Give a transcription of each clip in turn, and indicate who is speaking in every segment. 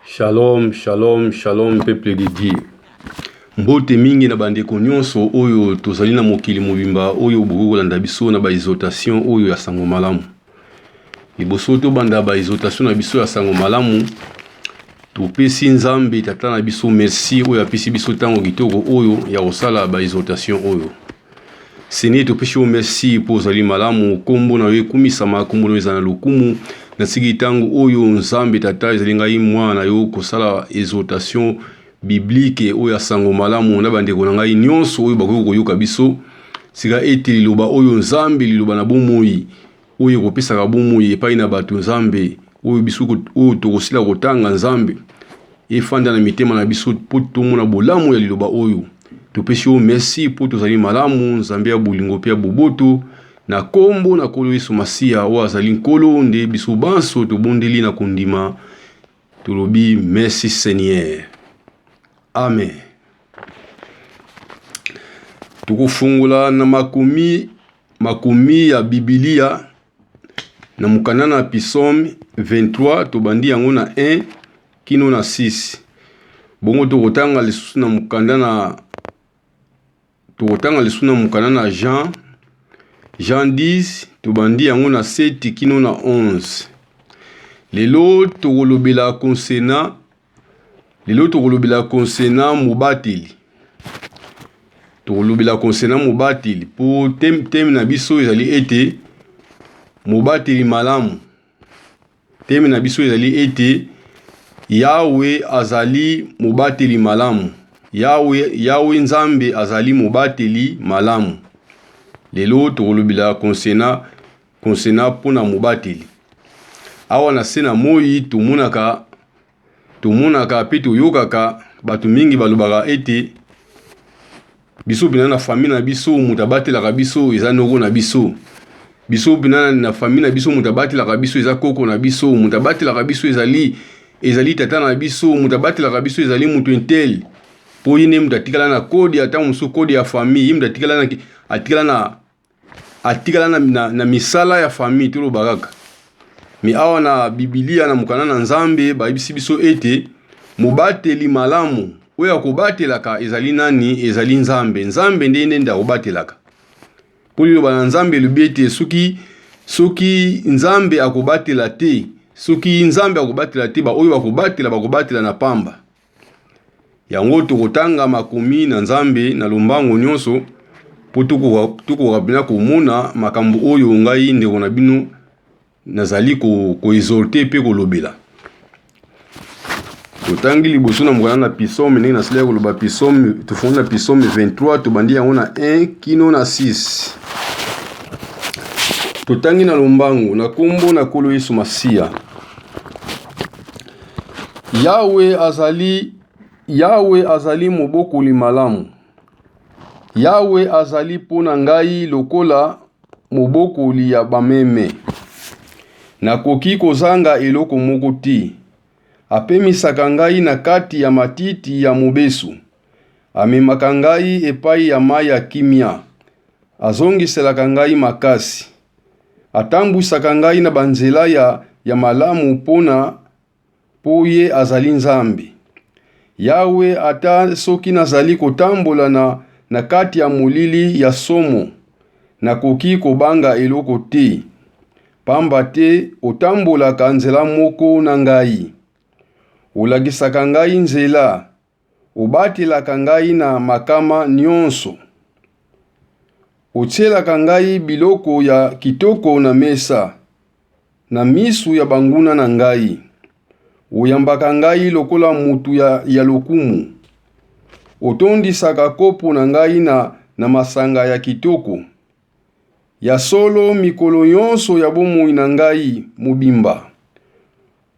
Speaker 1: Shalom, shalom, shalom peuple de Dieu. Mbote mingi na bandeko nyonso oyo tozali na mokili mobimba oyo bokoki kolanda biso na ba exhortation oyo ya sango malamu. Liboso tobanda ba exhortation na biso ya sango malamu, topesi Nzambe tata na biso merci oyo apesi biso ntango kitoko oyo ya kosala ba exhortation oyo. Seigneur, topesi yo merci mpo ozali malamu, nkombo na yo ekumisama, nkombo na yo ezala na lokumu. Nasiki ntango oyo Nzambe Tata ezali ngai mwana na yo kosala exhortation biblique oyo ya sango malamu na bandeko na ngai nyonso oyo bakoki koyoka biso. Sika ete liloba oyo Nzambe, liloba na bomoi oyo ekopesaka bomoi epai na bato Nzambe, oyo biso oyo tokosila kotanga Nzambe, efanda na mitema na biso mpo tomona bolamu ya liloba oyo. Topesi yo merci mpo tozali malamu, Nzambe ya bolingo mpe ya boboto. Na nkombo na Nkolo Yesu Masiya oyo azali Nkolo, nde biso banso tobondeli na kondima, tolobi merci Seigneur. Amen. Tokofungola na makomi makomi ya Bibilia na mokanda na Psaume 23, tobandi yango na 1 kino na 6. Bongo tokotanga lisusu na mokanda na tokotanga lisusu na mokanda na Jean Jean 10, tobandi yango na 7 kino na 11. Lelo tokolobela concernant Lelo tokolobela concernant mobateli. Tokolobela concernant mobateli po thème na biso ezali ete mobateli malamu. Thème na biso ezali ete Yawe azali mobateli malamu. Yawe, Yawe Nzambe azali mobateli malamu. Lelo tokolobela concernant concernant mpo na mobateli. Awa na se na moi tomonaka tomonaka mpe toyokaka bato mingi balobaka ete biso mpenza na famille na biso moto abatelaka biso eza noko na biso, biso mpenza na famille na biso moto abatelaka biso eza koko na biso, moto abatelaka biso ezali ezali tata na biso, moto abatelaka biso ezali moto intel, mpo ye nde moto atikala na kode, ata mosusu kode ya famille, ye moto atikala na atikala na atikala na, na, na misala ya famille toloba kaka. Me awa na Bibilia na mokanda na Nzambe bayebisi biso ete mobateli malamu oyo akobatelaka ezali nani? Ezali Nzambe. Nzambe nde nde nde akobatelaka. Mpo liloba na Nzambe elobi ete soki soki Nzambe akobatela te, soki Nzambe akobatela te, baoyo bakobatela bakobatela na pamba. Yango tokotanga makomi na Nzambe na lombango nyonso mpo tokoka mpenza komona makambo oyo ngai ndeko na bino nazali koexorte mpe kolobela. Totangi liboso na mokanda na Psaume, ndenge nasilaki koloba Psaume, tofongi na Psaume 23, tobandi yango na 1 kino na 6. Totangi na lombango na nkombo na Nkolo Yesu Masiya. Yawe azali, Yawe azali mobokoli malamu. Yawe azali mpo na ngai lokola mobokoli ya bameme. Nakoki kozanga eloko moko te. Apemisaka ngai na kati ya matiti ya mobesu. Amemaka ngai epai ya mai ya kimia. Azongiselaka ngai makasi. Atambwisaka ngai na banzela ya, ya malamu mpo na mpo ye azali Nzambe. Yawe, ata soki nazali kotambola na, na kati ya molili ya somo, nakoki kobanga eloko te, pamba te otambolaka nzela moko na ngai. Olakisaka ngai nzela, Obatelaka ngai na makama nyonso. Otielaka ngai biloko ya kitoko na mesa, na miso ya banguna na ngai. Oyambaka ngai lokola moto ya, ya lokumu. Otondisaka kopo na ngai na, na masanga ya kitoko. Ya solo, mikolo nyonso ya bomoi na ngai mobimba,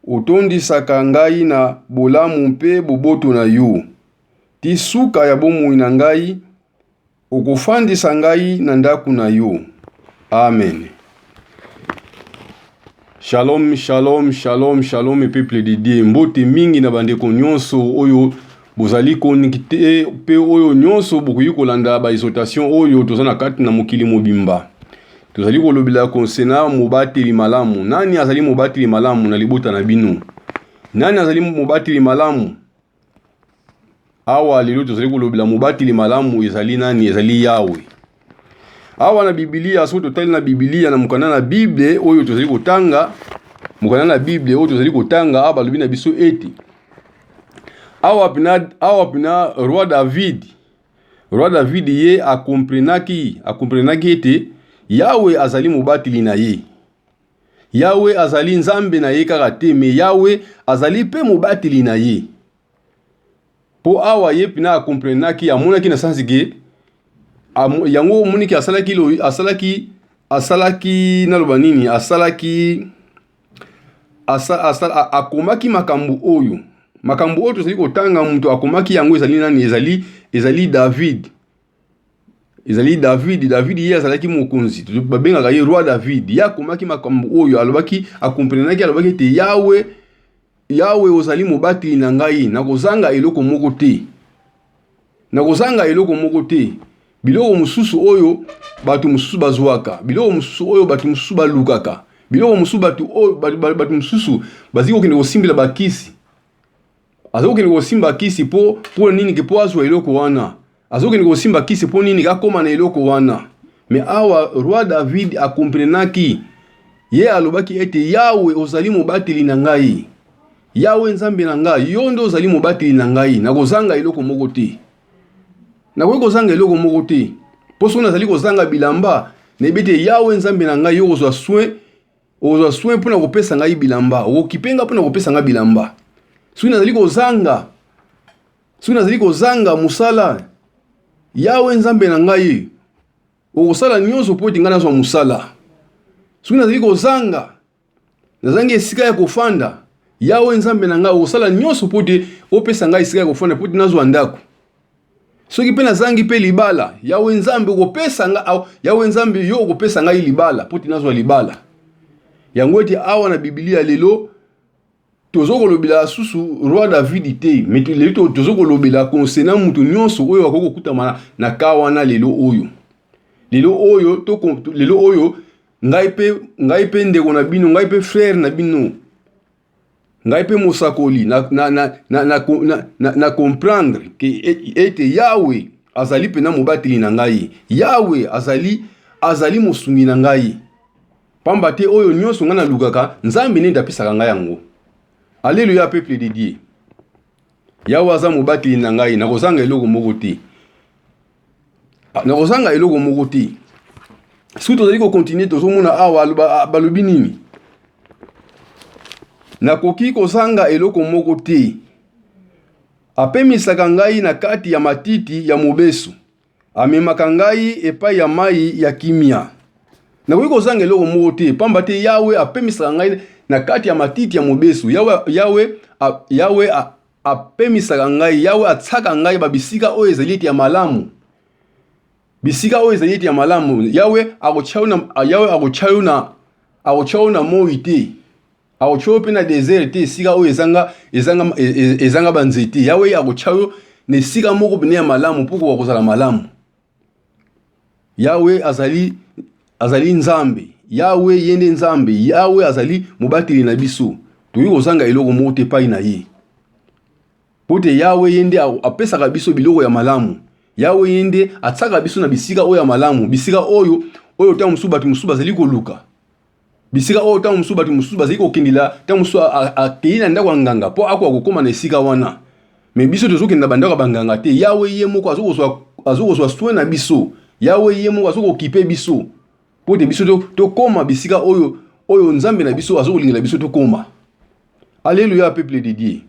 Speaker 1: Otondisaka ngai na bolamu mpe boboto na yo. Tii suka ya bomoi na ngai, okofandisa ngai na ndako na yo. Amen. Shalom, shalom, shalom, shalom, peuple de Dieu. Mbote mingi na bandeko nyonso oyo bozali connecte mpe oyo nyonso bokoki kolanda ba exhortation oyo toza na kati na mokili mobimba. Tozali kolobela concernant mobateli malamu. Nani azali mobateli malamu na libota na bino? Nani azali mobateli malamu? Awa lelo tozali kolobela mobateli malamu ezali nani? Ezali Yawe. Awa na Biblia, soki totali na Biblia na mokanda na Bible oyo tozali kotanga, mokanda na Bible oyo tozali kotanga, awa balobi na biso ete awa pena, awa pena roi David, roi David ye akomprenaki, akomprenaki ete Yawe azali mobateli na ye. Yawe azali Nzambe na ye kaka te, me Yawe azali mpe mobateli na ye. Mpo awa ye mpena akomprenaki, amonaki na sansi ke yango omoniki asalaki asalaki asalaki naloba nini asalaki asa, asa, akomaki makambo oyo makambo oyo tozali kotanga moto akomaki yango ezali nani ezali ezali David ezali David. David ye azalaki mokonzi, babengaka ye roi David. Ye akomaki makambo oyo alobaki, akomprenaki, alobaki ete Yawe, Yawe ozali mobateli na ngai, nakozanga eloko moko te, nakozanga eloko moko te. Biloko mosusu oyo bato mosusu bazwaka, biloko mosusu oyo bato mosusu balukaka, biloko mosusu bato oyo bato mosusu bazali kokende kosimbela bakisi Aza kokende kosimba kisi po po nini ke po azwa eloko wana. Aza kokende kosimba kisi po nini akoma na eloko wana. Me awa roi David akomprenaki ye alobaki ete Yawe ozali mobateli na ngai. Yawe Nzambe na ngai, yo nde ozali mobateli na ngai, nakozanga eloko moko te. Nakoki kozanga eloko moko te. Mpo soki nazali kozanga bilamba, nayebi ete Yawe Nzambe na ngai, yo okozwa soin Okozwa soin mpo na kopesa ngai bilamba, okokipe ngai mpo na kopesa ngai bilamba. Soki nazali kozanga, soki nazali kozanga mosala, Yawe Nzambe na ngai, okosala nyonso mpo ete ngai nazwa mosala. Soki nazali kozanga, nazangi esika ya kofanda, Yawe Nzambe na ngai, okosala nyonso mpo ete opesa ngai esika ya kofanda, mpo ete nazwa ndako. Soki mpe nazangi mpe libala, Yawe Nzambe okopesa nga, Yawe Nzambe yo okopesa ngai libala mpo te nazwa libala. Yango ete awa na Biblia lelo tozo kolobela susu roi David te, mais lelo tozo kolobela concernant moto nyonso oyo akoki kokutama na ka wana lelo oyo. Lelo oyo to lelo oyo ngai mpe ngai mpe ndeko na bino, ngai mpe frère na bino Ngai mpe mosakoli na, na, na, na, na, na, na, na comprendre ke ete Yawe azali mpena mobateli na ngai. Yawe azali, azali mosungi na ngai. Pamba te oyo nyonso ngai nalukaka, Nzambe nde apesaka ngai yango. Alléluia, peuple de Dieu. Yawe aza mobateli na ngai, nakozanga eloko moko te. Nakozanga eloko moko te. Soki tozali kokontinue, tozomona awa balobi nini? Nakoki kozanga eloko moko te. Apemisaka ngai na kati ya matiti ya mobesu. Amemaka ngai epai ya mai ya kimia. Nakoki kozanga eloko moko te, pamba te Yawe apemisaka ngai na kati ya matiti ya mobesu. Yawe, Yawe, Yawe apemisaka ngai. Yawe atiaka ngai ba bisika oyo ezali ete ya malamu. Bisika oyo ezali ete ya malamu. Yawe akotia yo na, Yawe akotia yo na, akotia yo na moi te. Akotia yo mpe na desert te, esika oyo ezanga, ezanga, ezanga banzete. Yawe akotia yo na esika moko pene ya malamu mpo okoka kozala malamu. Yawe azali, azali Nzambe. Yawe ye nde Nzambe. Yawe azali mobateli na biso. Tokoki kozanga eloko moko te epai na ye. Mpo te Yawe ye nde apesaka biso biloko ya malamu. Yawe ye nde atiaka biso na bisika oyo ya malamu, bisika oyo oyo ntango mosusu bato mosusu bazali koluka. Bisika oyo ntango mosusu bato mosusu bazali kokendela, ntango mosusu akei na ndako ya nganga mpo akoka kokóma na esika wana. Me biso tozokende na bandako ya banganga te. Yawe ye moko azokozwa soin na biso. Yawe ye moko azokokipe biso mpo te biso tokóma bisika oyo oyo Nzambe na biso azokolingela biso tokóma. Alléluia, peuple de Dieu.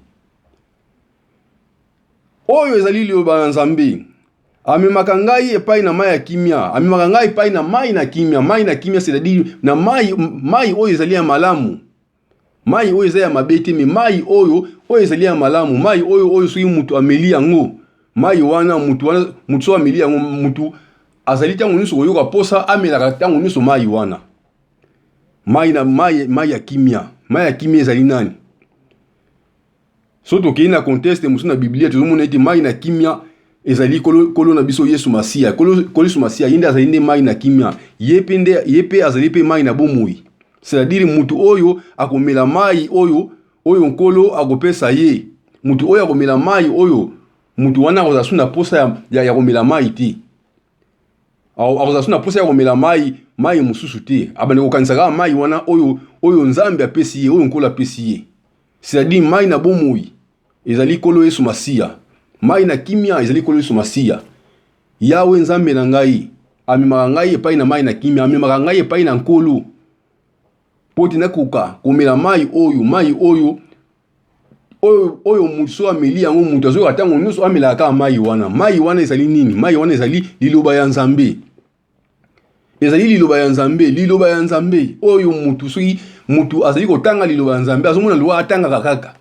Speaker 1: Oyo ezali liloba na Nzambe. Amemaka ngai epai na mai ya kimia. Amemaka ngai epai na mai na kimia. Mai na kimia, c'est-à-dire na mai, mai oyo ezali ya malamu. Mai oyo eza ya mabe te, mais mai oyo oyo ezali ya malamu. Mai oyo oyo soki mutu ameli yango, mai wana mutu wana mutu soki ameli yango, mutu azali ntango nyonso koyoka posa amelaka ntango nyonso mai wana. Mai na mai, mai ya kimia. Mai ya kimia ezali nani? Soki tokei na contexte mosusu na Biblia, tozomona ete mai na kimia ezali kolo na biso Yesu Masiya. Kolo Yesu Masiya ye nde azali nde mai na kimia. Ye pe nde, ye pe azali pe mai na bomoi. C'est-à-dire mutu oyo akomela mai oyo oyo Nkolo akopesa ye, moto oyo akomela mai oyo, moto wana akozala su na posa ya komela mai te. Akozala su na posa ya komela mai mosusu te. Abandi kokanisa kaka mai wana oyo Nzambe apesi ye, oyo Nkolo apesi ye. C'est-à-dire mai na bomoi ezali Nkolo Yesu Masiya. Mai na kimia ezali Nkolo Yesu Masiya. Yawe Nzambe na ngai amemaka ngai epai na mai na kimia, amemaka ngai epai na Nkolo mpo ete nakoka komela mai oyo, mai oyo oyo moto soki ameli yango, moto azoyoka ntango nyonso amelaka kaka mai wana. Mai wana ezali nini? Mai wana ezali liloba ya Nzambe. Ezali liloba ya Nzambe, liloba ya Nzambe oyo moto soki moto azali kotanga liloba ya Nzambe, azomona liwa atangaka kaka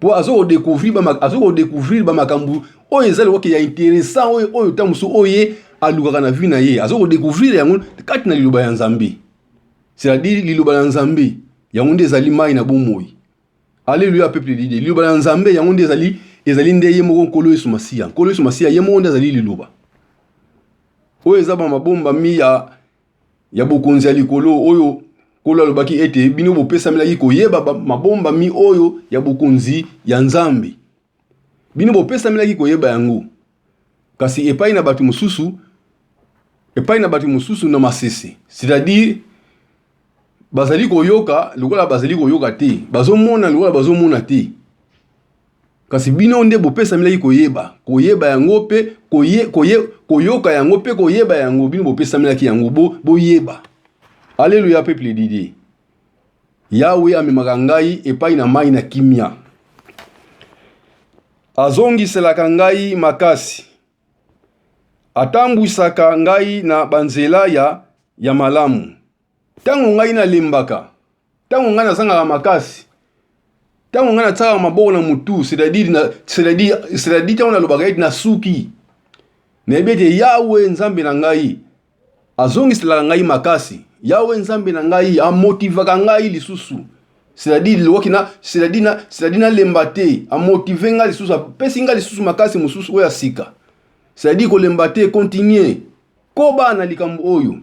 Speaker 1: po azo kodécouvrir ba makambo oyo eza lokola ya intéressant, oyo ntango mosusu oyo ye alukaka na vie na ye, azo kodécouvrir yango kati na liloba ya Nzambe. C'est-à-dire liloba ya Nzambe yango nde ezali mai na bomoi. Alleluya, peuple de Dieu. Liloba ya Nzambe yango nde ezali nde ye moko Nkolo Yesu Masiya. Nkolo Yesu Masiya ye moko nde azali liloba. Oyo eza bamabombami ya bokonzi ya likolo, oyo Nkolo alobaki ete bino bopesamelaki koyeba mabombami oyo ya bokonzi ya Nzambe. Bino bopesamelaki koyeba yango. Kasi epai na bato mosusu na masese, c'est-à-dire bazali koyoka lokola bazali koyoka te, bazomona lokola bazomona te. Kasi bino nde bopesamelaki koyeba yango mpe koyoka yango mpe koyeba yango. Bino bopesamelaki yango boyeba. Alleluya, peuple de Dieu. Yawe amemaka ngai epai na mai na kimia, azongiselaka ngai makasi, atambwisaka ngai na banzela ya malamu. Ntango ngai nalembaka, ntango ngai nazangaka makasi, ntango ngai natiaka maboko na motu, c'est-à-dire ntango nalobaka ete nasuki, nayebi ete Yawe Nzambe na ngai azongiselaka ngai makasi. Yawe Nzambe na ngai amotivaka ngai lisusu, c'est-à-dire lokoki na c'est-à-dire na c'est-à-dire nalemba te, amotive ngai lisusu, apesi ngai lisusu makasi mosusu oyo ya sika. C'est-à-dire kolemba te, continue, koba na likambo oyo,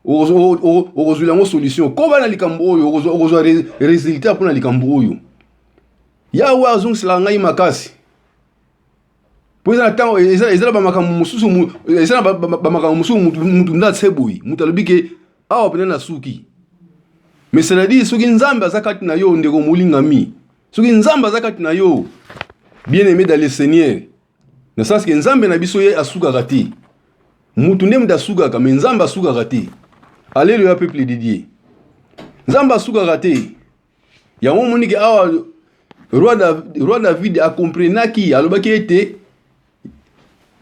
Speaker 1: okozwela yango solution. Koba na likambo oyo, okozwa résultat mpona likambo oyo. Yawe azongiselaka ngai makasi, po eza na ntango eza na bamakambo mosusu, eza na bamakambo mosusu mutu nde atie boye, mutu alobi ke awa mpenza nasuki. Mais c'est-à-dire soki Nzambe aza kati na yo, ndeko molingami, soki Nzambe aza kati na yo, bien aimé dans le Seigneur, na sens ke Nzambe na biso ye asukaka te. Mutu nde mutu asukaka, mais Nzambe asukaka te. Alleluya, peuple de Dieu. Nzambe asukaka te. Yango omoni ke awa roi David akomprenaki, alobaki ete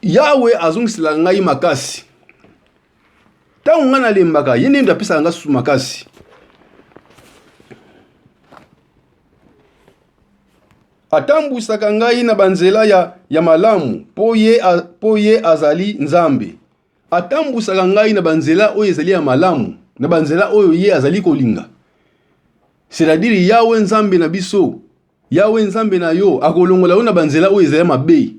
Speaker 1: Yawe azongiselaka ngai makasi ntango ngai nalembaka, ye nde mutu apesaka ngai susu makasi. Atambwisaka ngai na banzela ya malamu mpo ye azali Nzambe. Atambwisaka ngai na banzela oyo ezali ya malamu, na banzela oyo ye azali kolinga. C'est-à-dire Yawe Nzambe na biso, Yawe Nzambe na yo akolongola yo na banzela oyo ezali ya mabe,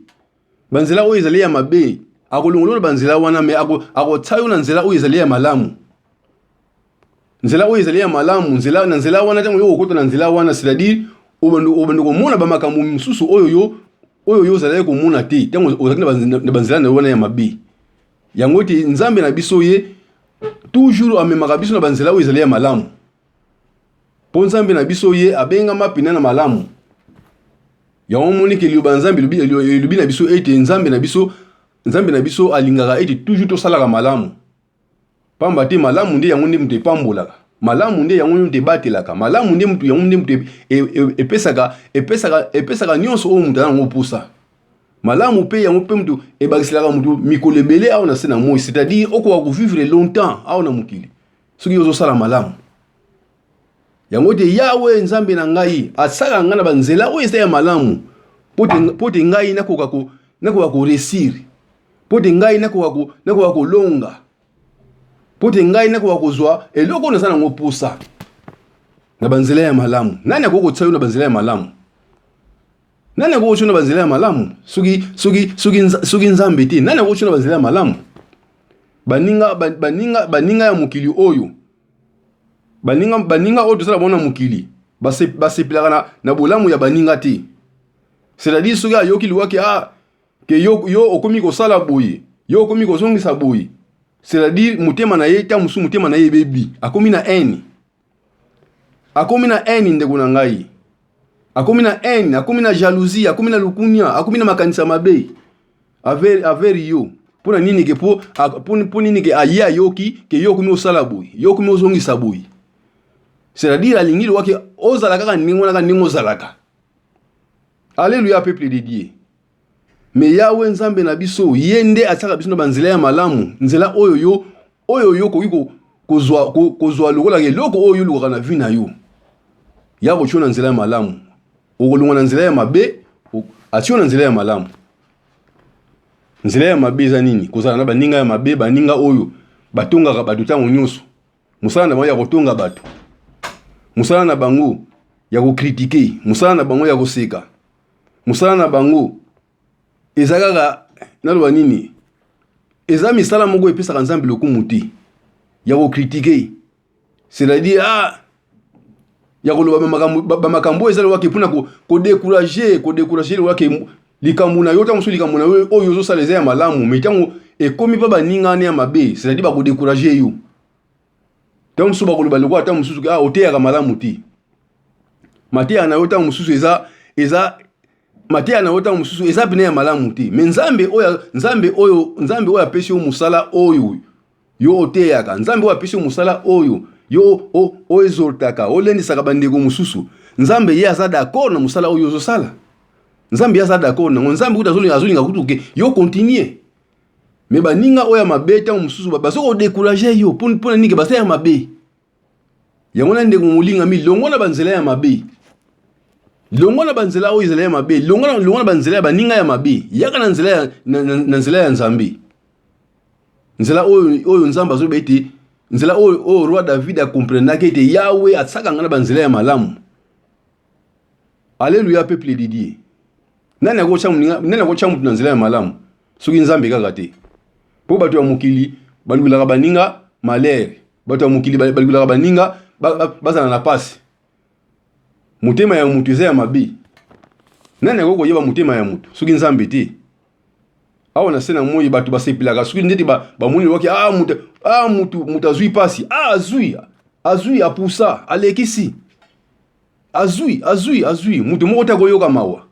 Speaker 1: banzela oyo ezali ya mabe akolongola yo na banzela wana, mais akotia yo na nzela oyo ezali ya malamu, nzela oyo ezali ya malamu. Nzela na nzela wana, ntango yo okota na nzela wana, c'est-à-dire obandi komona bamakambo mosusu oyo yo ozalaki komona te ntango ozalaki na banzela na yo wana ya mabe. Yango te Nzambe na biso ye toujours amemaka biso na banzela oyo ezali ya malamu, mpo Nzambe na biso ye abengama pene na malamu. Yango omoni ke liloba ya Nzambe elobi na biso ete Nzambe na biso alingaka ete toujours tosalaka malamu, pamba te malamu nde yango nde moto epambolaka, malamu nde yango nde moto ebatelaka, malamu nde moto yango nde moto epesaka nyonso oyo moto aza yango mposa. Malamu mpe yango mpe moto ebakiselaka moto mikolo ebele awa na se na moi, c'est-à-dire okoka kovivre longtemps awa na mokili soki ozosala malamu. Yango te Yawe Nzambe na ngai asalaka ngai na banzela oyo eza ya malamu mpo te ngai nakoka koréussir, mpo te ngai nakoka kolonga, mpo te ngai nakoka kozwa eloko oyo naza nango mposa na banzela ya malamu. Nani akoki kotia yo na banzela ya malamu? Nani akoki kotia yo na banzela ya malamu soki Nzambe te? Nani akoki kotia yo na banzela ya malamu? Baninga ya mokili oyo, baninga oyo tozala bona mokili. Basepelaka na, na bolamu ya baninga te. C'est-à-dire soki ayoki liwaki ah ke yo, yo okomi kosala boye, yo okomi kozongisa boye, c'est-à-dire motema na ye ntango mosusu motema na ye ebebi, akomi na haine, akomi na haine ndeko na ngai, akomi na haine, akomi na jalousie, akomi na lukunia, akomi na makanisa mabe avers yo. Mpo na nini ke mpo nini ke aye ayoki ke yo okomi osala boye, yo okomi ozongisa boye? C'est-à-dire alingi lowaki ozala kaka ndenge wana, kaka ndenge ozalaka. Alleluya, peuple de Dieu. Mais Yawe Nzambe na biso, ye nde atiaka biso na banzela ya malamu, nzela oyo yo oyo yo okoki kozwa kozwa lokola eloko oyo olukaka na vie na yo. Ya kotia na nzela ya malamu, okolongwa na nzela ya mabe, atie na nzela ya malamu. Nzela ya mabe eza nini? Kozala na baninga ya mabe, baninga oyo batongaka bato ntango nyonso. Mosala na bango ya kotonga bato, mosala na bango ya kocritiquer, mosala na bango ya koseka, mosala na bango eza kaka naloba nini, eza misala moko epesaka Nzambe lokumu te, ya kocritiquer, c'est-à-dire ah ya koloba bamakambo oyo eza lowaki mpona kodécourager, kodécourager lowaki likambo na yo. Ntango mosusu likambo na yo oyo ozosala eza ya malamu, mais ntango ekomi mpa baninga wana ya mabe, c'est-à-dire bakodécourager yo. Ntango mosusu bakoloba lokola ntango mosusu ah, oteyaka malamu te, mateya na yo ntango mosusu eza mateya na yo ntango mosusu eza pene ya malamu te. Mais Nzambe oyo, Nzambe oyo, Nzambe oyo apesi yo mosala oyo yo oteyaka, Nzambe oyo apesi yo mosala oyo yo oexhortaka, olendisaka bandeko mosusu, Nzambe ye aza d'accord na mosala oyo ozosala. Nzambe ye aza d'accord nango. Nzambe kutu azolinga kutu ke yo continue. Mais baninga oyo ya mabe, ntango mosusu baza kodécourager yo. Mpona nini? Ke baza ya mabe. Yango na ndeko molingami, longwa na banzela ya mabe, longwa na banzela oyo ezala ya mabe, longwa na banzela ya baninga ya mabe, yaka na nzela ya, na nzela ya Nzambe, nzela oyo oyo Nzambe azoloba ete, nzela oyo oyo roi David akomprendaki ete Yawe atisaka ngai na banzela ya malamu. Alleluya, peuple de Dieu. Nani akotya motu na nzela ya malamu soki Nzambe kaka te? Mpo bato ya mokili balukelaka baninga malheur, bato ya mokili balukelaka baninga bazala na pasi. Motema ya motu eza ya mabe. Nani akoki koyeba motema ya motu soki Nzambe te? Awa na se na moi, bato basepelaka soki ndeti bamoni waki ah, motu ah, motu azwi pasi, ah, azwi, azwi, apusa, alekisi, azwi, azwi, azwi. Motu moko te akoyoka mawa.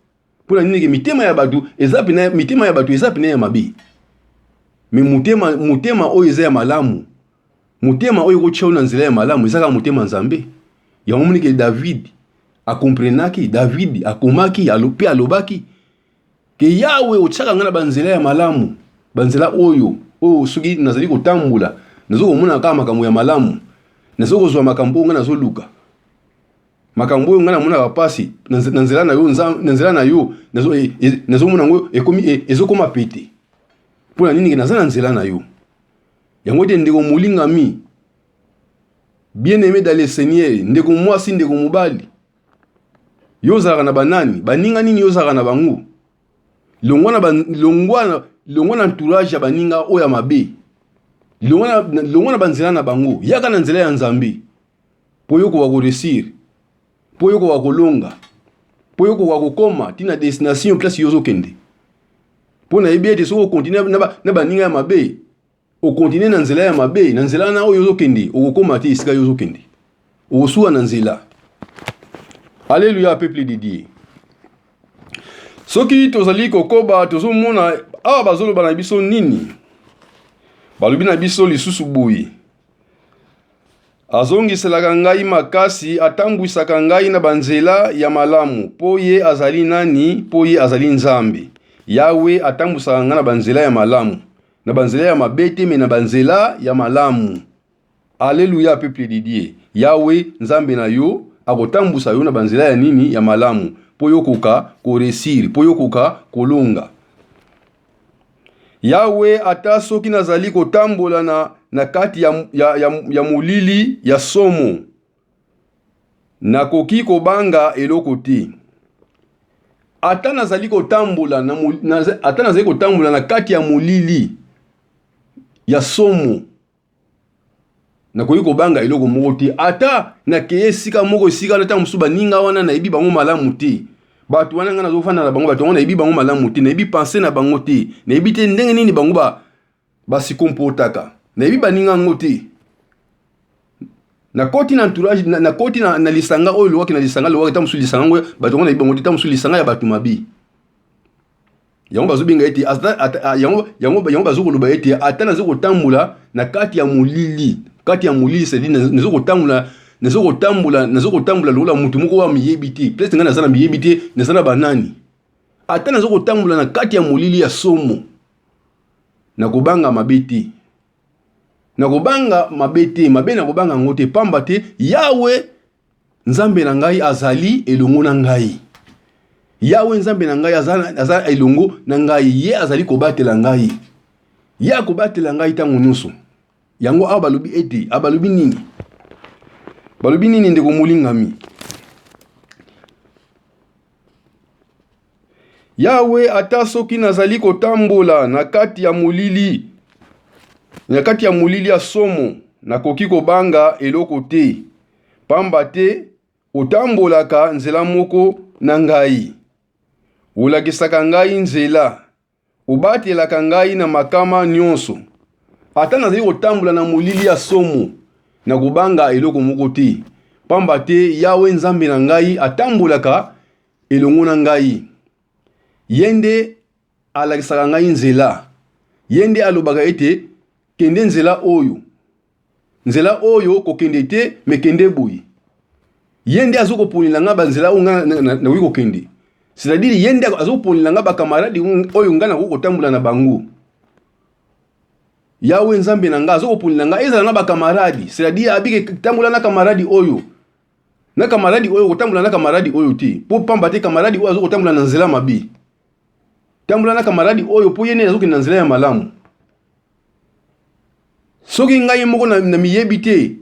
Speaker 1: Mpona nini? Ke mitema ya bato eza pena, mitema ya bato eza pena ya mabe. Mais motema, motema oyo eza ya malamu, motema oyo ekotia yo na nzela ya malamu, eza kaka motema Nzambe. Yango moni ke David akomprenaki, David akomaki mpe alobaki ke Yawe otiaka ngai na banzela ya malamu, banzela oyo oyo soki nazali kotambola, nazo komona kaka makambo ya malamu, nazo kozwa makambo oyo ngai nazoluka, makambo oyo ngai namonaka mpasi na nzela na yo, na nzela na yo nazomona yango ekomi, ezokoma pete. Mpo na nini? Ke naza na nzela na yo. Yango te, ndeko molingami, bien aimé dans le Seigneur, ndeko mwasi, ndeko mobali, yo ozalaka na banani? Baninga nini yo ozalaka na bango? Longwa na, longwa, longwa na entourage ya baninga oyo ya mabe, longwa na banzela na bango, yaka na nzela ya Nzambe, mpo yo koka koréussir, mpo yo koka kolonga, mpo yo koka kokóma ntina destination, place yo ozokende. Mpo nayebi ete soki ocontinuer na baninga ya mabe, ocontinuer na nzela ya mabe, na nzela wana oyo ozokende, okokóma te esika yo ozokende, okosuka na nzela. Alleluya, peuple de Dieu. Soki tozali kokoba, tozomona awa bazoloba na biso nini? Balobi na biso lisusu boye: azongiselaka ngai makasi, atambwisaka ngai na banzela ya malamu, mpo ye azali nani? Mpo ye azali Nzambe. Yawe atambwisaka ngai na banzela ya malamu, na banzela ya mabe te, mais na banzela ya malamu. Alleluya, peuple de Dieu. Yawe Nzambe na yo akotambwisa yo na banzela ya nini? Ya malamu, mpo yo koka koréussir, mpo yo koka kolonga. Yawe, ata soki nazali kotambola na kati ya molili ya somo, nakoki kobanga eloko te. Ata nazali kotambola na kati ya molili ya somo. Nakoki kobanga eloko moko te. Ata nakei esika moko, esika wana ntango mosusu baninga wana nayebi bango malamu te. Bato wana ngai nazofanda na bango, bato yango nayebi bango malamu te, nayebi pensee na bango te, nayebi te ndenge nini bango ba basikomportaka, nayebi baninga yango te. Nakoti na entourage, nakoti na lisanga oyo lowaki na lisanga lowaki, ntango mosusu lisanga yango bato yango nayebi bango te, ntango mosusu lisanga ya bato mabe. Yango bazobenga ete yango yango yango bazokoloba ete ata nazo kotambola na kati ya molili, kati ya molili, c'est-à-dire nazo kotambola, nazo kotambola, nazo kotambola lokola moto moko oyo amiyebi te. Peut-être ngai naza na miyebi te, naza na banani. Ata nazo kotambola na kati ya molili ya somo, nakobanga mabe te. Nakobanga mabe te, mabe nakobanga yango te, pamba te Yawe Nzambe na ngai azali elongo na ngai. Yawe Nzambe na ngai aza, aza elongo na ngai. Ye azali kobatela ngai. Ye akobatela ngai ntango nyonso. Yango awa balobi ete, balobi nini? Balobi nini ndeko molingami? Yawe, ata soki nazali kotambola na kati ya molili, na kati ya molili ya somo, nakoki kobanga eloko te, pamba te otambolaka nzela moko na ngai. Olakisaka ngai nzela, Obatelaka ngai na makama nyonso. Ata nazali kotambola na molili ya somo, nakobanga eloko moko te, pamba te Yawe Nzambe na ngai atambolaka elongo na ngai. Ye nde alakisaka ngai nzela. Ye nde alobaka ete, Kende nzela oyo. Nzela oyo kokende te, me kende boye. Ye nde azo koponela nga banzela oyo nga nakoki kokende. C'est-à-dire ye nde azo koponela nga bakamaradi oyo nga nakoki kotambola na bango. Yawe Nzambe na nga azo koponela nga ezala na bakamaradi. C'est-à-dire abike tambola na kamaradi oyo. Na kamaradi oyo kotambola na kamaradi oyo te. Po pamba te kamaradi oyo azo kotambola na nzela mabe. Tambola na kamaradi oyo po ye nde azokende na nzela ya malamu. Soki ngai moko na, na miyebi te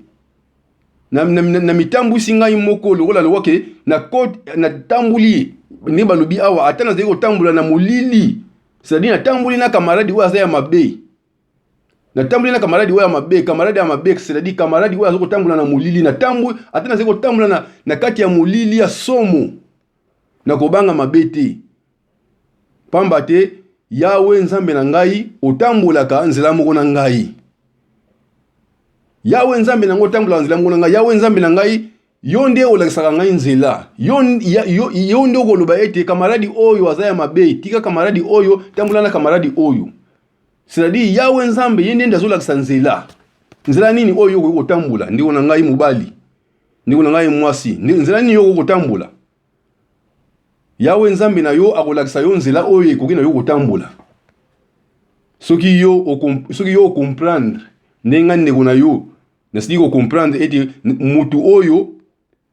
Speaker 1: na, na, na, na mitambwisi ngai moko lokola lokola ke natambuli ndenge balobi awa, ata nazali kotambola na molili, c'est-à-dire natamboli na kamaradi oyo aza ya mabe, natamboli na kamaradi oyo ya mabe, kamaradi ya mabe, c'est-à-dire kamaradi oyo aza kotambola na molili, natamboli ata nazali kotambola na kati ya molili ya somo, nakobanga mabe te, pamba te Yawe Nzambe na ngai otambolaka nzela moko na ngai. Yawe Nzambe na ngai otambolaka nzela moko na ngai. Yawe Nzambe na ngai, yo nde olakisaka ngai nzela. Yo, yo, yo nde okoloba ete kamaradi oyo aza ya mabe, tika kamaradi oyo, tambola na kamaradi oyo. C'est-à-dire Yawe Nzambe ye nde nde azolakisa nzela. Nzela nini oyo okoki kotambola, ndeko na ngai mobali, ndeko na ngai mwasi, nzela nini yo okoki kotambola? Yawe Nzambe na yo akolakisa yo nzela oyo ekoki na yo kotambola. Soki yo soki yo okomprendre ndenge ngai ndeko na yo nasili kokomprendre ete motu oyo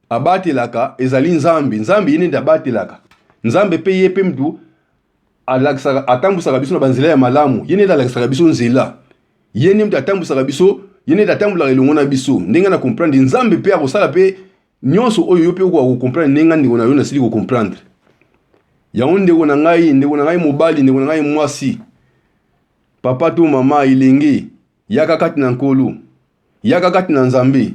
Speaker 1: abatelaka ezali Nzambe. Nzambe ye nde abatelaka. Nzambe pe ye pe mutu alakisaka, atambusaka biso na banzela ya malamu. Ye nde alakisaka biso nzela. Ye nde mutu atambusaka biso, ye nde atambolaka elongo na biso. Ndenge na comprendre Nzambe pe akosala pe nyonso oyo yo pe okoka ko comprendre ndenge ngai ndeko na yo nasili ko comprendre. Yango ndeko na ngai, ndeko na ngai mobali, ndeko na ngai mwasi, papa to mama elenge, yaka kati na Nkolo. Yaka kati na Nzambe.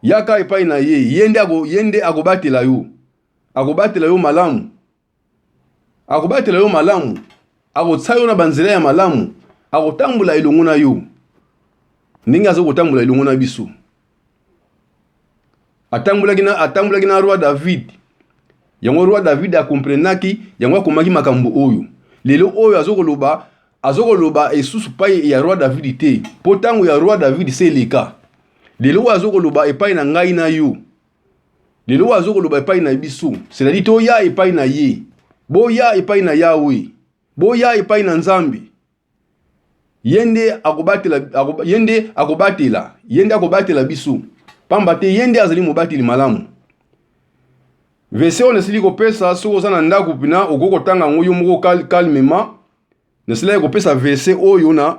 Speaker 1: Yaka epai na ye. Ye nde ako, ye nde akobatela yo. Akobatela yo malamu. Akobatela yo malamu. Akotia yo na banzela ya malamu. Akotambola elongo na yo. Ndenge aza kotambola elongo na biso. Atambolaki na, atambolaki na roi David. Yango roi David akomprenaki, yango akomaki makambo oyo. Lelo oyo azokoloba, azokoloba esusu pai ya roi David te, po tango ya roi David se eleka. Lelo oyo azokoloba epai na ngai na yo. Lelo oyo azokoloba epai na biso, c'est-à-dire toya epai na ye. Boya epai na Yahweh. Boya epai na Nzambe. Ye nde akobatela, ye nde akobatela, ye nde akobatela biso. Pamba te ye nde azali mobateli malamu. Verset oyo nasili kopesa, soki oza na ndako pina okoki kotanga yango yo moko calmement. Nasilaki kopesa verset oyo na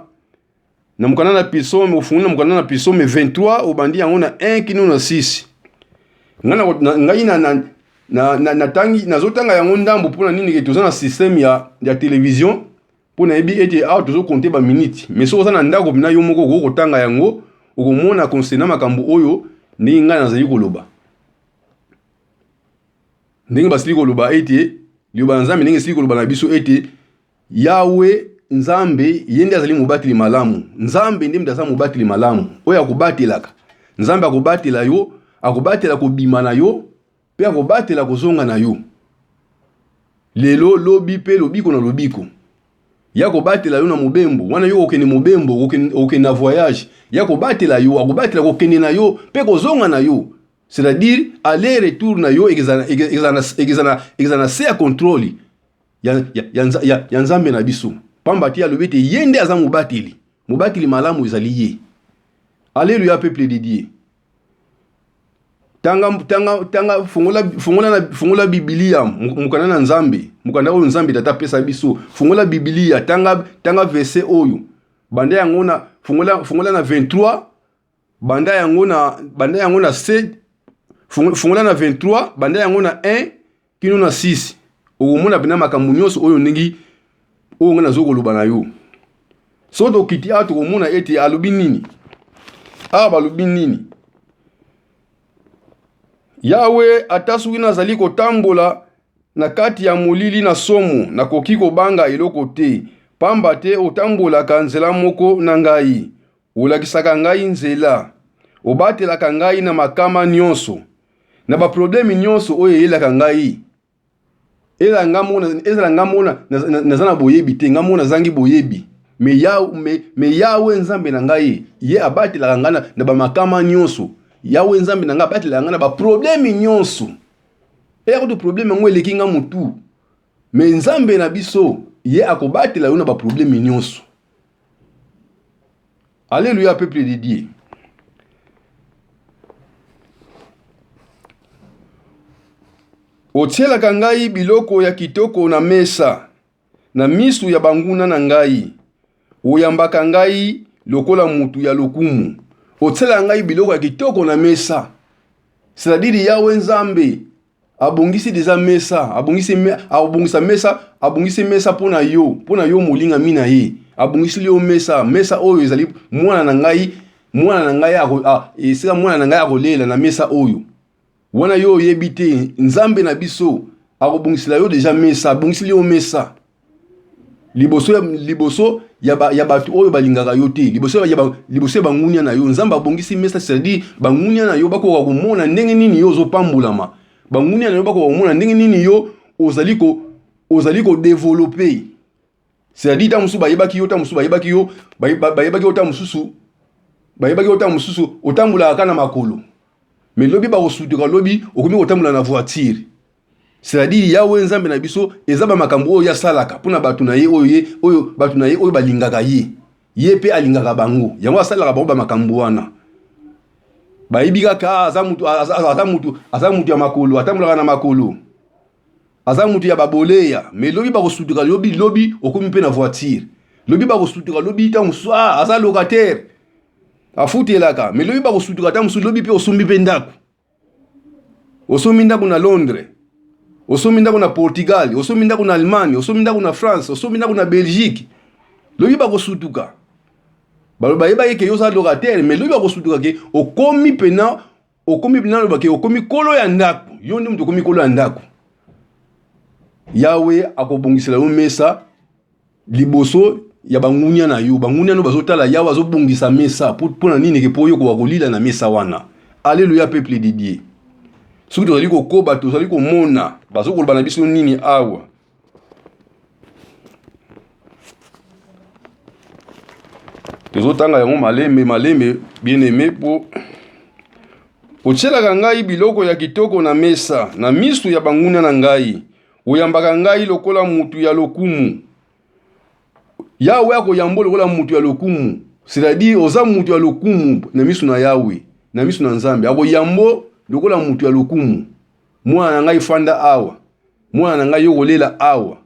Speaker 1: mokanda na Psaume, ofungoli na mokanda na Psaume 23, obandi yango na 1 kino na 6. Ngai na nazotanga yango ndambo mpona nini ke toza na système ya télévision, mpo nayebi ete awa tozo compter ba minutes, mais soki oza na ndako na yo moko okoki kotanga yango, okomona concernant makambo oyo ndenge ngai nazali koloba. Ndenge basili koloba ete liloba na Nzambe ndenge esili koloba na biso ete Yawe Nzambe ye nde azali mobateli malamu. Nzambe nde moto aza mobateli malamu oyo akobatelaka. Nzambe akobatela yo, akobatela kobima na yo mpe akobatela kozonga na yo. Lelo, lobi mpe lobiko na lobiko. Ye akobatela yo na mobembo wana, yo okokende mobembo, okokende na voyage, ye akobatela yo, akobatela kokende na yo mpe kozonga na yo. C'est-à-dire aller retour na yo ekezala na se ya contrôle ya Nzambe na biso, pamba te alobi ete ye nde aza mobateli, mobateli malamu ezali ye. Alléluia peuple de Dieu. Tanga, tanga, tanga, fongola, fongola, na, fongola Biblia, mokanda na Nzambe, mokanda oyo Nzambe tata apesa biso. Fongola Biblia, tanga, tanga verset oyo. Banda yango na, fongola, fongola na 23, banda yango na, banda yango na 7, fongola na 23, banda yango na 1 kino na 6. Okomona mpenza makambo nyonso oyo ndenge oyo ngai nazo koloba na yo. Soki tokiti awa tokomona ete alobi nini awa, balobi nini? Yawe, ata soki nazali kotambola na kati ya molili na somo, nakoki kobanga eloko te, pamba te otambolaka nzela moko na ngai, olakisaka ngai nzela, obatelaka ngai na makama nyonso, na baprobleme nyonso oyo eyelaka ngai. Ezala nga moko ezala nga moko naza na boyebi te, nga moko nazangi boyebi, me Yawe, me Yawe Nzambe na ngai, ye abatelaka ngai na bamakama nyonso. Yawe Nzambe na ngai abatelaka ngai na baprobleme nyonso. Eya kutu probleme yango eleki nga motu, me Nzambe na biso ye akobatela yo na baprobleme nyonso. Alléluia peuple de Dieu. Otielaka ngai biloko ya kitoko na mesa na miso ya banguna na ngai. Oyambaka ngai lokola mutu ya lokumu. Otielaka ngai biloko ya kitoko na mesa. C'est-à-dire Yahweh Nzambe abongisi deja mesa, abongisi me, akobongisa mesa, abongisi mesa mpo na yo, mpo na yo molingami na ye. Abongisili yo mesa, mesa oyo ezali mwana na ngai, mwana na ngai ako, ah, esika mwana na ngai akolela na mesa oyo. Wana yo oyebi te, Nzambe na biso akobongisela yo deja mesa, abongisili yo mesa. Liboso ya, liboso ya, ba, ya bato oyo balingaka yo te, liboso ya, ba, liboso ya bangunia na yo, Nzambe abongisi mesa, c'est-à-dire bangunia na yo bakoka komona ndenge nini yo ozopambolama, bangunia na yo bakoka komona ndenge nini yo ozali ko ozali kodevelope, c'est-à-dire ntango mosusu bayebaki yo, ntango mosusu bayebaki yo, bayebaki yo ntango mosusu bayebaki yo ntango mosusu otambolaka kaka na makolo, mais lobi bakosutuka, lobi okomi kotambola na voiture. C'est-à-dire Yahweh Nzambe na biso eza ba makambo oyo asalaka mpona bato na ye oyo ye oyo bato na ye oyo balingaka ye, ye mpe alingaka bango, yango asalaka bango ba makambo wana. Bayebi kaka ah, aza mutu, aza mutu, aza mutu ya makolo, atambolaka na makolo, aza mutu ya baboleya, mais lobi bakosutuka, lobi lobi okomi mpe na voiture, lobi bakosutuka, lobi ntango mosusu ah, aza locataire afutelaka, mais lobi bakosutuka, ntango mosusu lobi mpe osombi mpe ndako. Osombi ndako na Londres, osombi ndako na Portugal, osombi ndako na Allemagne, osombi ndako na France, osombi ndako na Belgique. Lobi bakosutuka. Baloba bayebaki ke yo oza locataire, mais lobi bakosutuka ke okomi pena, okomi pena loba ke okomi kolo ya ndako. Yo nde moto okomi kolo ya ndako. Yawe akobongisela yo mesa liboso ya bangunia na yo. Bangunia no bazotala Yawe azobongisa mesa mpo na nini? Ke mpo yo koka kolila na mesa wana. Alléluia peuple de Dieu. Soki tozali kokoba, tozali komona bazokoloba na biso nini awa. Tozotanga yango malembe malembe, bien aimé, mpo otielaka ngai biloko ya kitoko na mesa na miso ya banguna na ngai. Oyambaka ngai lokola mutu ya lokumu. Yawe akoyamba lokola mutu ya lokumu. C'est-à-dire oza mutu ya lokumu na miso na Yawe, na miso na Nzambe. Akoyambo lokola mutu ya lokumu. Mwana na ngai fanda awa. Mwana na ngai yo kolela awa.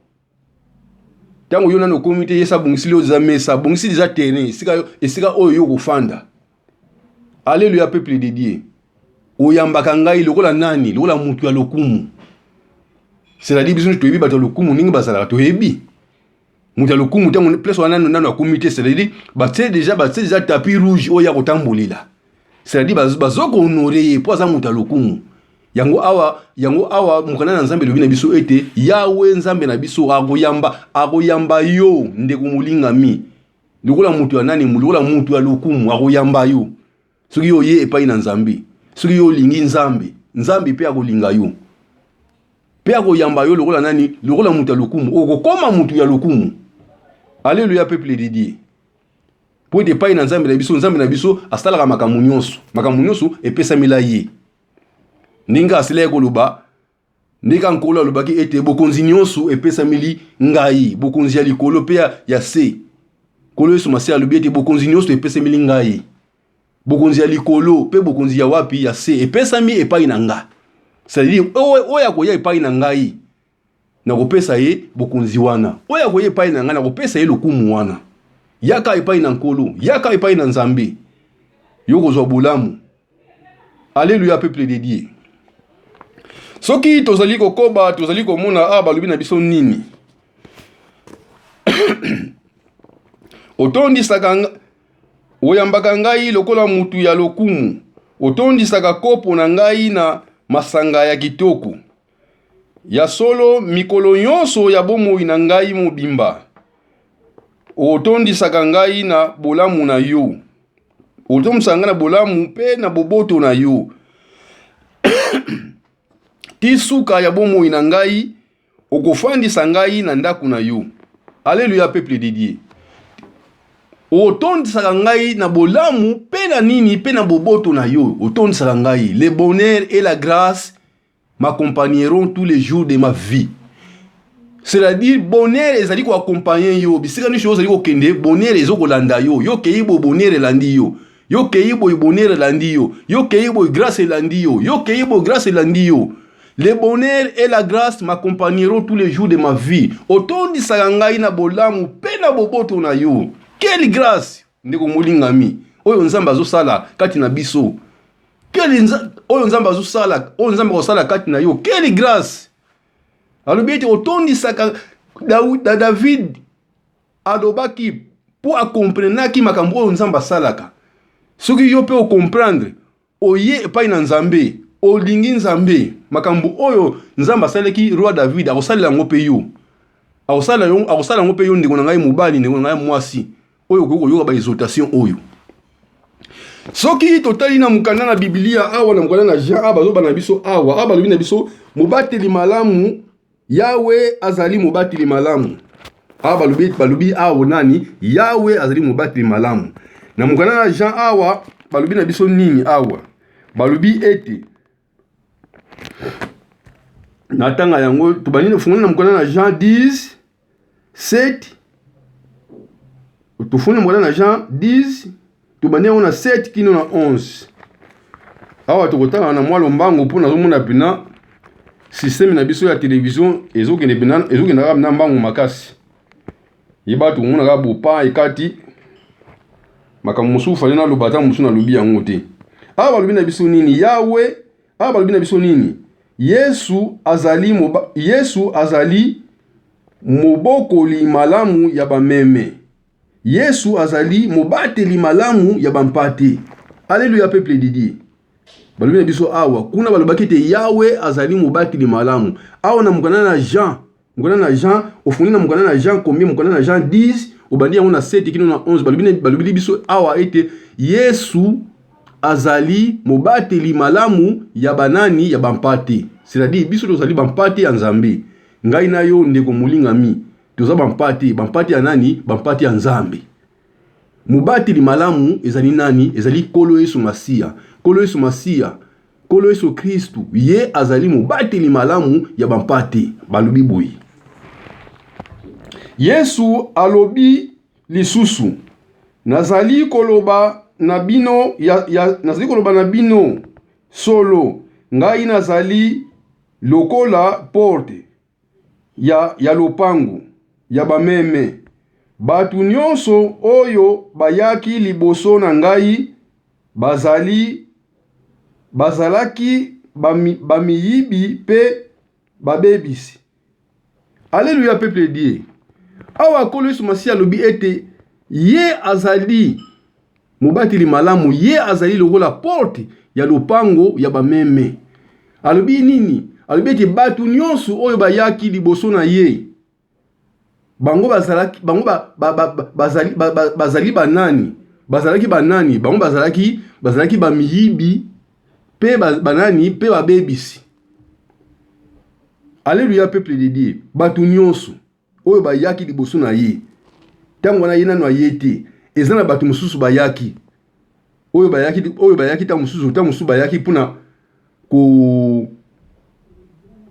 Speaker 1: Tango yo nano okomi te, Yesu abongisili yo deja mesa, abongisi deja terrain, esika, esika oyo yo kofanda. Alléluia peuple de Dieu. Oyambaka ngai lokola nani? Lokola mutu ya lokumu. C'est-à-dire biso toyebi bato ya lokumu ndenge bazalaka, toyebi. Moto ya lokumu ntango place wana nano nano akomi te, c'est-à-dire batie déjà, batie déjà tapis rouge oyo ya kotambolela, c'est-à-dire bazo kohonorer ye mpo aza moto ya lokumu. Yango awa, yango awa mokanda na Nzambe elobi na biso ete Yawe Nzambe na biso akoyamba, akoyamba yo ndeko molingami lokola moto ya nani, lokola moto ya lokumu. Akoyamba yo soki yo oye epai na Nzambe, soki yo olingi Nzambe, Nzambe mpe akolinga yo mpe akoyamba yo lokola nani? Lokola moto ya lokumu. Okokoma moto ya lokumu. Alleluya, peuple de Dieu. Mpo ete epai na Nzambe na biso, Nzambe na biso asalaka makambo nyonso, makambo nyonso epesamela ye. Ndenge asilaki koloba, ndenge Nkolo alobaki ete bokonzi nyonso epesameli ngai, bokonzi ya likolo mpe ya se. Nkolo Yesu Masiya alobi ete bokonzi nyonso epesameli ngai, bokonzi ya likolo mpe bokonzi ya wapi? Ya se, epesami epai na nga. C'est-à-dire oyo akoya epai na ngai, nakopesa ye bokonzi wana. Oyo akoya epai na ngai, nakopesa ye lokumu wana. Yaka epai na Nkolo, yaka epai na Nzambe, yo kozwa bolamu. Alleluya, peuple de Dieu. Soki tozali kokoba, tozali komona awa balobi na biso nini? Otondisaka, oyambaka ngai lokola mutu ya lokumu, otondisaka kopo na ngai na masanga ya kitoko. Ya solo, mikolo nyonso ya bomoi na ngai mobimba, otondisaka ngai na bolamu na yo, otondisaka ngai na bolamu mpe na boboto na yo. Ti suka ya bomoi na ngai, okofandisa ngai na ndako na yo. Alleluya, peuple de Dieu. Otondisaka ngai na bolamu mpe na nini? Mpe na boboto na yo. Otondisaka ngai. Le bonheur et la grâce m'accompagneront tous les jours de ma vie. C'est-à-dire bonheur ezali koaccompagner yo bisika nyonso ozali kokende. Bonheur ezokolanda yo. Yo kei boye, bonheur elandi yo. Yo kei boye, bonheur elandi yo. Yo kei boye, grâce elandi yo. Yo kei boye, grâce elandi yo. Le bonheur et la grâce m'accompagneront tous les jours de ma vie. Otondisaka ngai na bolamu mpe na boboto na yo. Quelle grâce, ndeko molingami, oyo Nzambe azosala kati na biso. Quelle oyo Nzambe azosala, oyo Nzambe akosala kati na yo. Quelle grâce! Alobi ete otondisaka. David alobaki mpo akomprenaki makambo oyo Nzambe asalaka. Soki yo mpe ocomprendre, oye epai na Nzambe, olingi Nzambe, makambo oyo Nzambe asalaki roi David, akosalela yango mpe yo. Akosala yango mpe yo, ndeko na ngai mobali, ndeko na ngai mwasi, oyo okoki koyoka baexhortation oyo. Soki totali na mokanda na Biblia awa, na mokanda na Jean awa, bazoba na biso awa, awa balobi na biso mobateli malamu, Yawe azali mobateli malamu. Awa balobi, balobi awa nani? Yawe azali mobateli malamu. Na mokanda na Jean awa balobi na biso nini awa? Balobi ete na tanga yango, tobandi fungoli na mokanda na Jean 10 7. Tofungoli na mokanda na Jean 10, tobandi yango na 7 kino na 11. Awa tokotanga na mwa lombango mpo nazomona mpena système na biso ya télévision ezokende mpena, ezokende kaka na mbangu makasi. Yeba tokomona kaka bopa ekati makambo mosusu fale naloba, ata mosusu nalobi yango te. Awa balobi na biso nini? Yawe awa balobi na biso nini? Yesu azali moba, Yesu azali mobokoli malamu ya bameme. Yesu azali mobateli malamu ya bampate. Alleluya, peuple de Dieu. Balobi na biso awa, kuna balobaki ete Yawe azali mobateli malamu. Awa na mokanda na Jean, mokanda na Jean, ofundi na mokanda na Jean combien? Mokanda na Jean 10, obandi yango na 7 kino na 11. Balobi, balobi biso awa ete Yesu azali mobateli malamu ya banani? Ya bampate. C'est-à-dire biso tozali bampate ya Nzambe. Ngai na yo, ndeko molingami, toza bampate. Bampate ya nani? Bampate ya Nzambe. Mobateli malamu ezali nani? Ezali Nkolo Yesu Masiya. Nkolo Yesu Masiya, Nkolo Yesu Kristu, ye azali mobateli malamu ya bampate. Balobi boye, Yesu alobi lisusu: nazali koloba na bino ya, ya, nazali koloba na bino solo, ngai nazali lokola porte ya lopango ya bameme. Bato nyonso oyo bayaki liboso na ngai bazali bazalaki bamiyibi mpe babebisi. Alleluya, peuple Dieu. Awa Nkolo Yesu Masiya alobi ete ye azali mobateli malamu, ye azali lokola porte ya lopango ya bameme. Alobi nini? Alobi ete bato nyonso oyo bayaki liboso na ye, bango bazalaki bango ba, ba, ba, ba, bazali, ba, ba, bazali banani? Bazalaki banani? Bango bazalaki bazalaki bamiyibi mpe banani mpe babebisi. Aleluya, peuple de Dieu. Bato nyonso oyo bayaki liboso na ye, ntango wana ye nano aye te, eza na bato mosusu bayaki oyo bayaki oyo bayaki ntango mosusu ntango mosusu bayaki mpona ko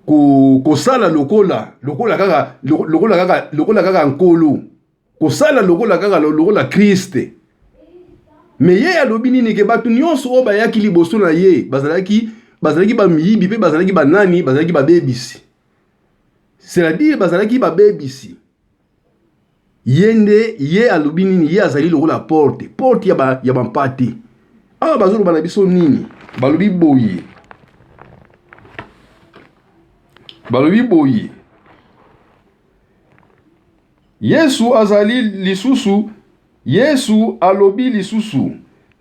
Speaker 1: ko kosala lokola lokola kaka lokola kaka lokola kaka nkolo kosala lokola kaka lokola Kriste. Me ye alobi nini? Ke bato nyonso oyo bayaki liboso na ye bazalaki bazalaki bamiyibi mpe bazalaki banani? Bazalaki babebisi. C'est-à-dire bazalaki babebisi. Ye nde ye alobi nini? Ye azali lokola porte, porte ya ba ya bampate. Awa bazoloba na biso nini? Balobi boye, balobi boye, Yesu azali lisusu, Yesu alobi lisusu,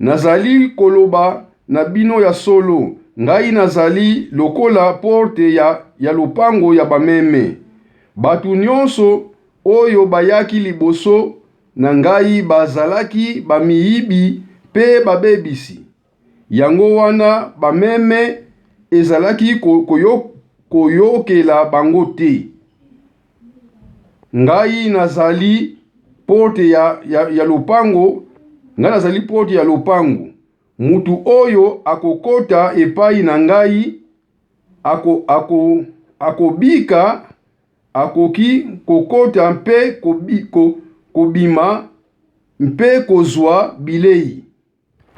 Speaker 1: Nazali koloba na bino ya solo, ngai nazali lokola porte ya, ya lopango ya bameme. Bato nyonso oyo bayaki liboso na ngai bazalaki bamiyibi mpe babebisi. Yango wana bameme ezalaki koyokela bango te. Ngai nazali porte ya, ya, ya lopango, ngai nazali porte ya lopango. Mutu oyo akokota epai na ngai ako, ako, akobika, akoki kokota mpe kobi, ko, kobima mpe kozwa bilei.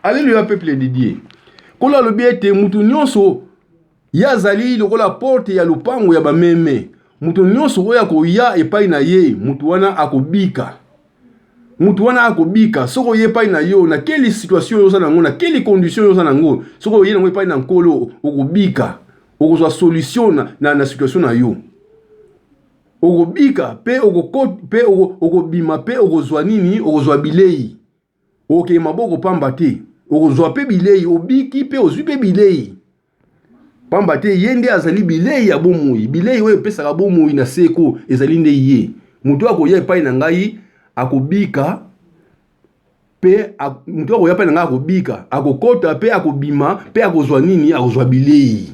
Speaker 1: Alleluia peuple de Dieu. Nkolo alobi ete mutu nyonso ye azali lokola porte ya lopango ya bameme. Moto nyonso oyo akoya epai na ye, moto wana akobika. Moto wana akobika. Soki oye epai na yo, na quelle situation yo oza nango, na quelle condition yo oza nango, soki oye nango epai na Nkolo, okobika. Okozwa solution na, na, na situation na yo. Okobika pe okokot pe okobima pe okozwa nini? Okozwa bilei. Okokende maboko pamba te, okozwa mpe bilei, obiki mpe ozwi mpe bilei. Pamba te ye nde azali bilei ya bomoi, bilei oyo epesaka bomoi na seko ezali nde ye. Moto oyo akoya epai na ngai akobika mpe moto oyo akoya epai na ngai akobika, akokota mpe akobima mpe akozwa nini? Akozwa bilei.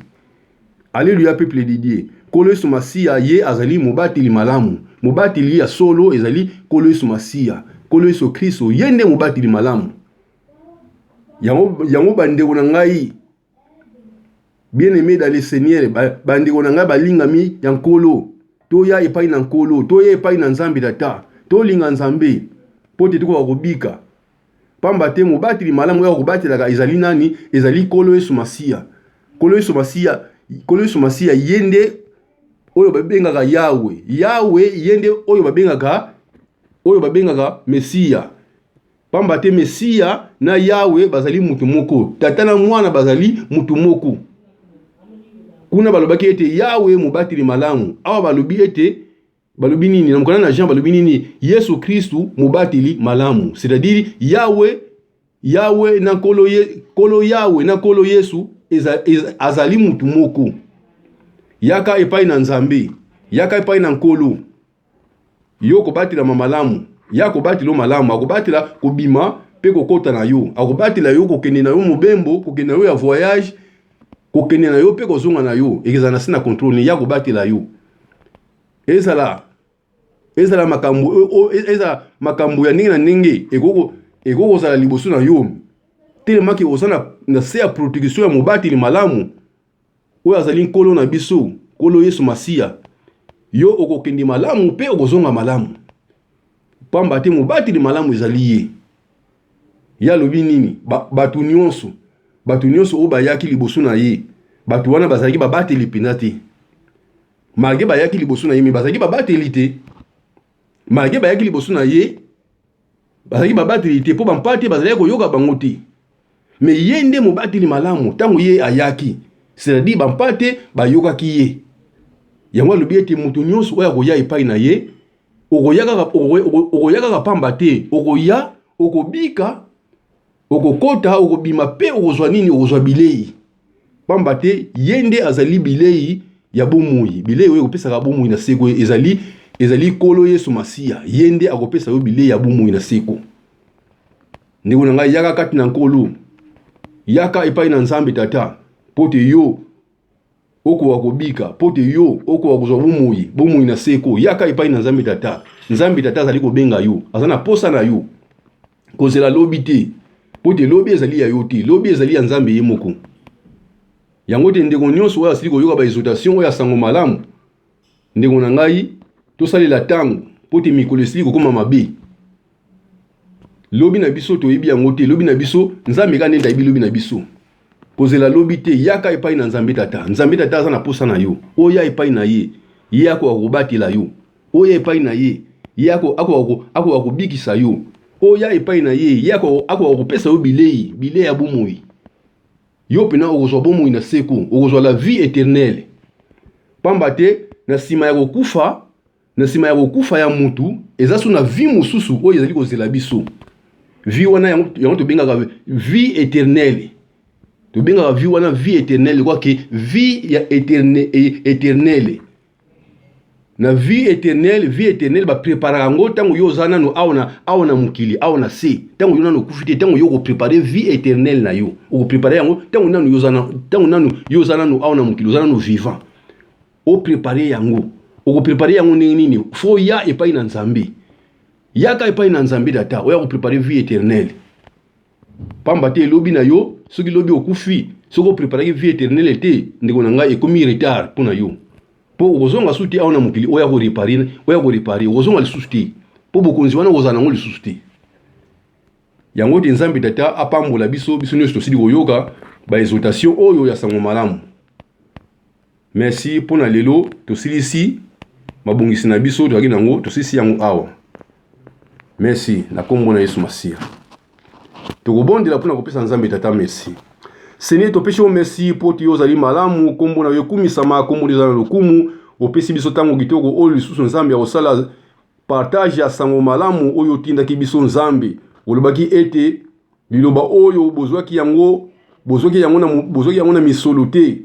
Speaker 1: Alleluia peuple de Dieu. Nkolo Yesu Masiya ye azali mobateli malamu. Mobateli ya solo ezali Nkolo Yesu Masiya. Nkolo Yesu Kristo ye nde mobateli malamu. Yango, yango bandeko na ngai bien-aimé dans le Seigneur, bandeko na ngai balingami ya Nkolo, toya epai na Nkolo, toya epai na Nzambe Tata, tolinga Nzambe mpo te tokoka kobika. Pamba te mobateli malamu oyo akobatelaka ezali nani? Ezali Nkolo Yesu Masiya. Nkolo Yesu Masiya, Nkolo Yesu Masiya ye nde oyo babengaka Yawe. Yawe ye nde oyo babengaka oyo babengaka Mesiya. Pamba te Mesiya na Yawe bazali mutu moko. Tata na mwana bazali mutu moko. Kuna balobaki ete Yawe mobateli malamu. Awa balobi ete Balobi nini na mokanda na Jean? Balobi nini? Yesu Kristu mobateli malamu, c'est-à-dire Yahweh, Yahweh na Nkolo ye, Nkolo Yahweh na Nkolo Yesu eza, eza, azali mutu moko. Yaka epai na Nzambe, yaka epai na Nkolo, yo kobatelama malamu, ye akobatela yo malamu, akobatela kobima mpe kokota na yo, akobatela yo kokende na yo mobembo, kokende na yo ya voyage, kokende na yo mpe kozonga na yo, ekezala na se na controle, ye akobatela yo. Ezala ezala makambo ezala makambo ya ndenge na ndenge ekoki kozala liboso na yo, telemaki oza na, na se ya protection ya mobateli malamu oyo azali Nkolo na biso, Nkolo Yesu Masiya. Yo okokende malamu mpe okozonga malamu, pamba te mobateli malamu ezali ye. Ye alobi nini? Ba, bato nyonso, bato nyonso oyo bayaki liboso na ye, bato wana bazalaki babateli mpenza te. Malgre bayaki liboso na ye, me bazalaki babateli te. Malgre bayaki liboso na ye, bazalaki babateli te, mpo bampate bazalaki koyoka bango te. Me ye nde mobateli malamu. Ntango ye ayaki, c'est-à-dire bampate bayokaki ye. Yango alobi ete moto nyonso oyo akoya epai na ye, Okoya kaka, okoya kaka pamba te. Okoya, okobika, okokota, okobima mpe okozwa nini? Okozwa bilei. Pamba te ye nde azali bilei ya bomoi. Bilei oyo ekopesaka bomoi na seko ezali ezali Nkolo Yesu Masiya. Ye nde akopesa yo bilei ya bomoi na seko. Ndeko na ngai, yaka kati na Nkolo. Yaka epai na Nzambe Tata, mpo te yo okoka kobika, mpo te yo okoka kozwa bomoi, bomoi na seko. Yaka epai na Nzambe Tata. Nzambe Tata azali kobenga yo, aza na posa na yo. Kozela lobi te, mpo te lobi ezali ya yo te, lobi ezali ya Nzambe ye moko. Yango te ndeko nyonso oyo asili koyoka ba exhortation oyo ya sango malamu, ndeko na ngai, tosalela ntango, mpo te mikolo esili kokoma mabe. Lobi na biso toyebi yango te, lobi na biso Nzambe kaka nde ayebi lobi na biso. Kozela lobi te, yaka epai na Nzambe Tata. Nzambe Tata aza na posa na yo. Oya epai na ye, ye akoka kobatela yo. Oya epai na ye, ye akoka kobikisa yo. Oya epai na ye, ye akoka kopesa yo bilei, bilei ya bomoi. Yo pena okozwa bomoi na seko, okozwa la vie eternelle. Pamba te na nsima ya kokufa, na nsima ya kokufa ya mutu, eza so na vie mosusu oyo ezali kozela biso. Vie wana yango, yango tobengaka vie eternelle. Tobengaka vie wana vie eternelle, kwa ke vie ya eterne, eternelle. Na vie eternelle, vie eternelle ba preparaka yango ntango yo oza nano awa na awa na mokili, awa na se, ntango yo nano okufi te, ntango yo okoprepare vie eternelle na yo, okoprepare yango ntango nano yo oza ntango nano yo oza nano awa na mokili, oza nano vivant, oprepare yango. Okoprepare yango ndenge nini? Fo ya epai na Nzambe, yaka epai na Nzambe Tata, oya koprepare vie eternelle. Pamba te lobi na yo, soki lobi okufi, soki opreparaki vie eternelle te, ndeko na ngai, ekomi retard mpo na yo. Mpo okozonga lisusu te awa na mokili oya korepare, oya korepare, okozonga lisusu te. Mpo bokonzi wana okozala nango lisusu te. Yango te Nzambe Tata apambola biso, biso nyonso tosili koyoka ba exhortation oyo ya sango malamu. Merci mpo na lelo tosilisi mabongisi na biso tozalaki nango, tosilisi yango awa. Merci na kombo na Yesu Masiya. Tokobondela mpo na kopesa Nzambe Tata merci. Seigneur, topesi yo merci mpo te yo ozali malamu, kombo na yo ekumisama, kombo na yo eza na lokumu. Opesi biso ntango kitoko oyo lisusu Nzambe ya kosala partage ya sango malamu oyo otindaki biso Nzambe. Olobaki ete liloba oyo bozwaki yango, bozwaki yango na, bozwaki yango na misolo te.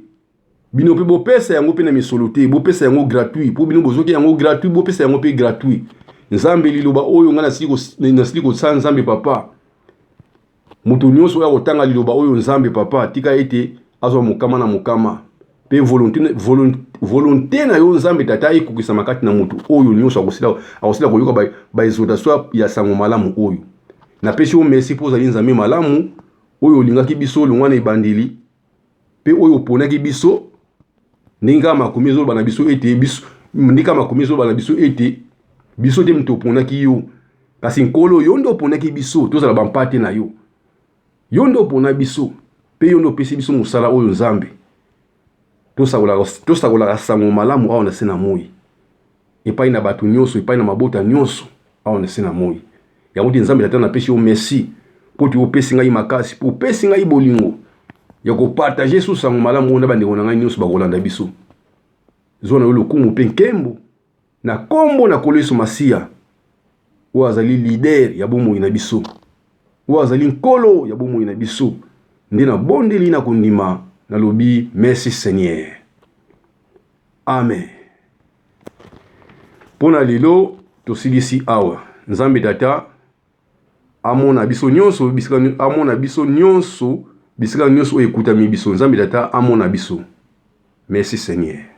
Speaker 1: Bino pe bopesa yango pe na misolo te, bopesa yango gratuit, po bino bozoki yango gratuit, bopesa yango pe gratuit. Nzambe liloba oyo nga nasili kosala Nzambe papa. Moto nyonso oyo akotanga liloba oyo Nzambe papa, tika ete azwa mokama na mokama. Pe volonté, volonté, volonté na yo Nzambe tata ekokisama kati na moto oyo nyonso akosila, akosila koyoka ba, ba exhortation ya sango malamu oyo. Napesi yo merci po ozali Nzambe malamu oyo olingaki biso longwa na ebandeli. Mpe oyo oponaki biso, ndenge kaka makomi ezoloba na biso ete biso, ndenge kaka makomi ezoloba na biso ete biso te moto oponaki yo, kasi Nkolo, yo nde oponaki biso tozala bampate na yo. Yo nde opona biso, mpe yo nde opesi biso mosala oyo Nzambe. Tosakolaka, tosakolaka sango malamu awa na se na moi, epai na bato nyonso, epai na mabota nyonso awa na se na moi. Yango te Nzambe Tata napesi yo merci mpo te opesi ngai makasi, mpo opesi ngai bolingo ya kopartage su sango malamu oyo na bandeko na ngai nyonso bakolanda biso. Zwa na yo lokumu mpe nkembo na nkombo na Nkolo Yesu Masiya, oyo azali leader ya bomoi na biso, oyo azali Nkolo ya bomoi na biso. Nde nabondeli na kondima, nalobi merci Seigneur. Amen. Mpo na lelo tosilisi awa. Nzambe Tata amona biso nyonso bisika, amona biso nyonso bisika nyonso oyo ekutami biso. Nzambe Tata amona biso. Merci Seigneur.